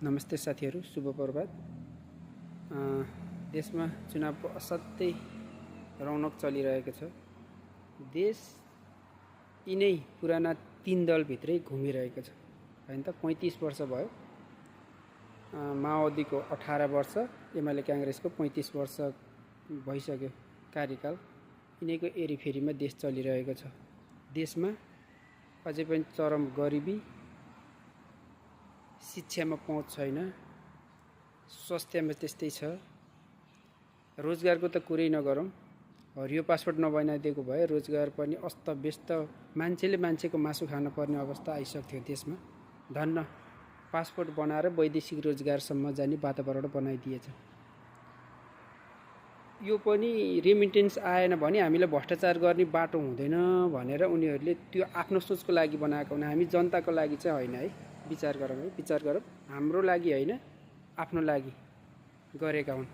नमस्ते साथीहरू, शुभ प्रभात। देशमा चुनावको असाध्यै रौनक चलिरहेको छ। देश यिनै पुराना 3 दलभित्रै घुमिरहेको छ हैन त। 35 वर्ष भयो। माओवादीको 18 वर्ष, एमाले काङ्ग्रेसको 35 वर्ष भइसक्यो कार्यकाल। यिनैको एरीफेरीमा देश चलिरहेको छ। देशमा अझै पनि चरम गरिबी, शिक्षामा पहुँच छैन, स्वास्थ्यमा त्यस्तै छ, रोजगारको त कुरै नगरौँ। हरियो पासपोर्ट नबनाइदिएको भए रोजगार पनि अस्तव्यस्त, मान्छेले मान्छेको मासु खान पर्ने अवस्था आइसक्थ्यो देशमा। धन्न पासपोर्ट बनाएर वैदेशिक रोजगारसम्म जाने वातावरण बनाइदिएछ। यो पनि रेमिटेन्स आएन भने हामीलाई भ्रष्टाचार गर्ने बाटो हुँदैन भनेर उनीहरूले त्यो आफ्नो सोचको लागि बनाएको हुन्। हामी जनताको लागि चाहिँ होइन है। विचार गरौँ है, विचार गरौँ। हाम्रो लागि होइन, आफ्नो लागि गरेका हुन्।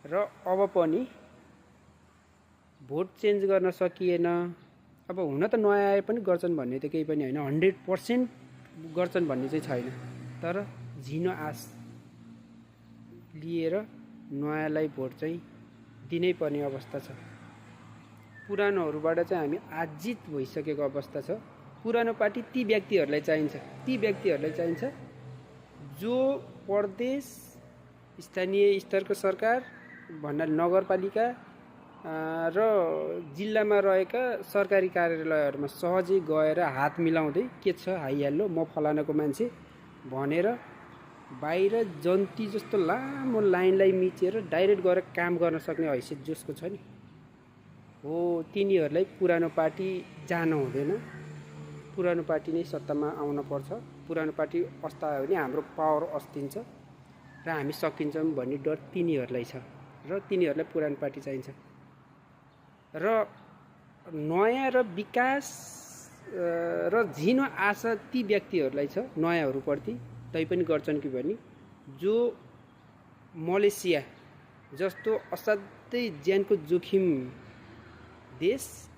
र अब पनि भोट चेन्ज गर्न सकिएन। अब हुन त नयाँ आए पनि गर्छन् भन्ने त केही पनि होइन, 100% गर्छन् भन्ने चाहिँ छैन। तर झिनो आश लिएर नयाँलाई भोट चाहिँ दिनै पर्ने अवस्था छ। पुरानोहरूबाट चाहिँ हामी आजित भइसकेको अवस्था छ। पुरानो पार्टी ती व्यक्तिहरूलाई चाहिन्छ जो प्रदेश, स्थानीय स्तरको सरकार भन्नाले नगरपालिका र जिल्लामा रहेका सरकारी कार्यालयहरूमा सहजै गएर हात मिलाउँदै के छ हाइहाल्लो म फलानाको मान्छे भनेर बाहिर जन्ती जस्तो लामो लाइनलाई मिचेर डाइरेक्ट गएर काम गर्न सक्ने हैसियत जसको छ नि हो, तिनीहरूलाई पुरानो पार्टी जान हुँदैन। पुरानो पार्टी नै सत्तामा आउन पर्छ। पुरानो पार्टी अस्तायो भने हाम्रो पावर अस्तिन्छ र हामी सकिन्छौँ भन्ने डर तिनीहरूलाई छ र तिनीहरूलाई पुरानो पार्टी चाहिन्छ। र नयाँ र विकास र झिनो आशा ती व्यक्तिहरूलाई छ नयाँहरूप्रति, तैपनि गर्छन् कि भने जो मलेसिया जस्तो असाध्यै ज्यानको जोखिम देश,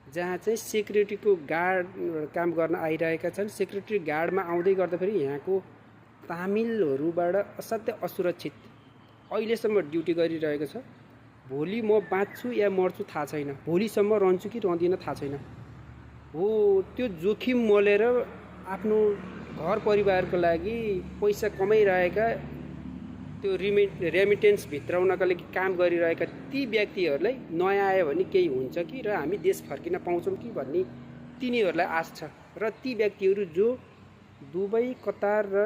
जहाँ चाहिँ सेक्युरिटीको गार्ड काम गर्न आइरहेका छन्, सेक्युरिटी गार्डमा आउँदै गर्दा फेरि यहाँको तामिलहरूबाट असाध्यै असुरक्षित अहिलेसम्म ड्युटी गरिरहेको छ। भोलि म बाँच्छु या मर्छु थाहा छैन, भोलिसम्म रहन्छु कि रहँदिन थाहा छैन हो। त्यो जोखिम मोलेर आफ्नो घर परिवारको लागि पैसा कमाइरहेका, त्यो रेमिटेन्स भित्राउनका लागि काम गरिरहेका ती व्यक्तिहरूलाई नयाँ आयो भने केही हुन्छ कि र हामी देश फर्किन पाउँछौँ कि भन्ने तिनीहरूलाई आश छ। र ती व्यक्तिहरू जो दुबई, कतार र